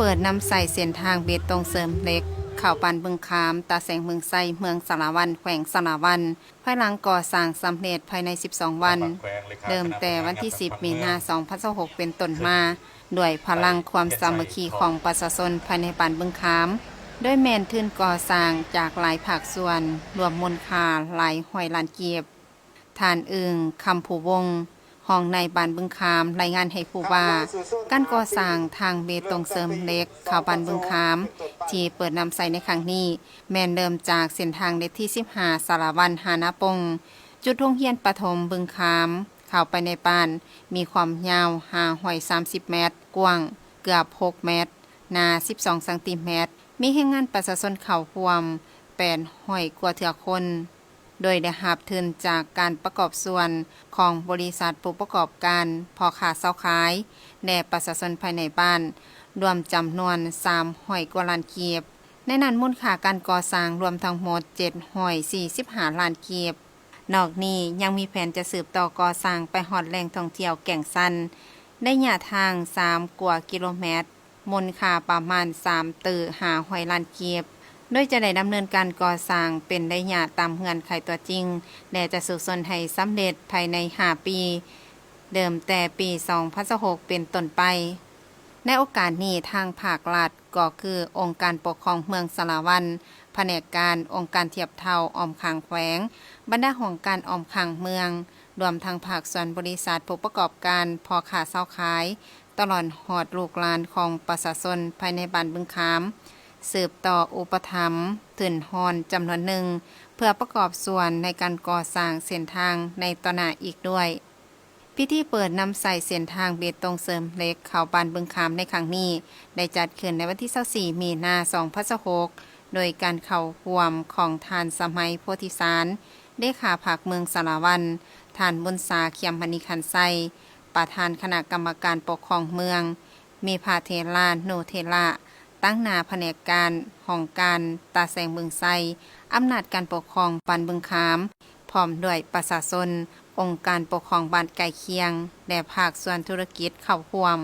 ເປີດນຳໃຊ້ເສັ້ນທາງເບຕົງເສີມເຫຼັກ ເຂົ້າບ້ານບຶງຂາມ, ຕາແສງເມືອງໄຊ, ເມືອງສາລະວັນ, ແຂວງສາລະວັນ ພາຍຫຼັງກໍ່ສ້າງສຳເລັດພາຍໃນສິບສອງວັນ. ເລີ່ມແຕ່ວັນທີສິບ ມີນາ ສອງພັນຊາວຫົກ ເປັນຕົ້ນມາ, ດ້ວຍພະລັງຄວາມສາມັກຄີຂອງປະຊາຊົນພາຍໃນບ້ານບຶງຂາມ, ໂດຍແມ່ນທຶນກໍ່ສ້າງຈາກຫຼາຍພາກສ່ວນ, ລວມມູນຄ່າຫຼາຍຮ້ອຍລ້ານກີບ. ທ່ານ ອຶ່ງ ຄຳພູວົງ ຮອງນາຍບ້ານບຶງຂາມ ລາຍງານໃຫ້ຮູ້ວ່າ ການກໍ່ສ້າງທາງເບຕົງເສີມເຫຼັກເຂົ້າບ້ານບຶງຂາມ ທີ່ເປີດນຳໃຊ້ໃນຄັ້ງນີ້ ແມ່ນເລີ່ມຈາກເສັ້ນທາງເລກທີສິບຫ້າ ສາລະວັນ ຫານາປົງ, ຈຸດໂຮງຮຽນປະຖົມບຶງຂາມ ເຂົ້າໄປໃນບ້ານ ມີຄວາມຍາວຫ້າຮ້ອຍສາມສິບແມັດ, ກວ້າງເກືອບຫົກແມັດ, ໜາສິບສອງຊັງຕີແມັດ, ມີແຮງງານປະຊາຊົນເຂົ້າຮ່ວມແປດຮ້ອຍກວ່າເທື່ອຄົນ. ໂດຍໄດ້ຮັບທຶນຈາກການປະກອບສ່ວນຂອງບໍລິສັດຜູ້ປະກອບການ, ພໍ່ຄ້າຊາວຂາຍ ແລະ ປະຊາຊົນພາຍໃນບ້ານ ລວມຈຳນວນສາມຮ້ອຍກວ່າລ້ານກີບ. ໃນນັ້ນມູນຄ່າການກໍ່ສ້າງລວມທັງໝົດເຈັດຮ້ອຍສີ່ສິບຫ້າລ້ານກີບ. ນອກນີ້ຍັງມີແຜນຈະສືບຕໍ່ກໍ່ສ້າງໄປຮອດແຫຼ່ງທ່ອງທ່ຽວແກ້ງຊັນ ໄລຍະທາງສາມກວ່າກິໂລແມັດ, ມູນຄ່າປະມານສາມຕື້ຫ້າຮ້ອຍລ້ານກີບ, ໂດຍຈະໄດ້ດຳເນີນການກໍ່ສ້າງເປັນໄລຍະຕາມເງື່ອນໄຂຕົວຈິງ ແລະ ຈະສູ້ຊົນໃຫ້ສຳເລັດພາຍໃນຫ້າປີ, ເລີ່ມແຕ່ປີສອງພັນຊາວຫົກເປັນຕົ້ນໄປ. ໃນໂອກາດນີ້, ທາງພາກລັດ ກໍຄືອົງການປົກຄອງເມືອງສາລະວັນ, ພະແນກການ, ອົງການທຽບເທົ່າອ້ອມຂ້າງແຂວງ, ບັນດາຫ້ອງການອ້ອມຂ້າງເມືອງ, ລວມທັງພາກສ່ວນບໍລິສັດ, ຜູ້ປະກອບການ, ພໍ່ຄ້າຊາວຂາຍ, ຕະຫຼອດຮອດລູກຫຼານຂອງປະຊາຊົນພາຍໃນບ້ານບຶງຂາມ ສືບຕໍ່ອຸປະຖຳທຶນຮອນຈຳນວນໜຶ່ງ ເພື່ອປະກອບສ່ວນໃນການກໍ່ສ້າງເສັ້ນທາງໃນຕໍ່ໜ້າອີກດ້ວຍ. ພິທີເປີດນຳໃຊ້ເສັ້ນທາງເບຕົງເສີມເຫຼັກເຂົ້າບ້ານບຶງຂາມໃນຄັ້ງນີ້ ໄດ້ຈັດຂຶ້ນໃນວັນທີຊາວສີ່ ມີນາ ສອງພັນຊາວຫົກ ໂດຍການເຂົ້າຮ່ວມຂອງທ່ານ ສະໄໝ ໂພທິສານ ເລຂາພັກເມືອງສາລະວັນ, ທ່ານ ບຸນສາ ຂຽມມະນີຂັນໄຊ ປະທານຄະນະກຳມະການປົກຄອງເມືອງ, ມີພະເຖລານຸເຖລະ ຕາງໜ້າພະແນກການ, ຫ້ອງການ, ຕາແສງເມືອງໄຊ, ອຳນາດການປົກຄອງບ້ານບຶງຂາມ, ພ້ອມດ້ວຍປະຊາຊົນ, ອົງການປົກຄອງບ້ານໃກ້ຄຽງ ແລະ ພາກສ່ວນທຸລະກິດເຂົ້າຮ່ວມ.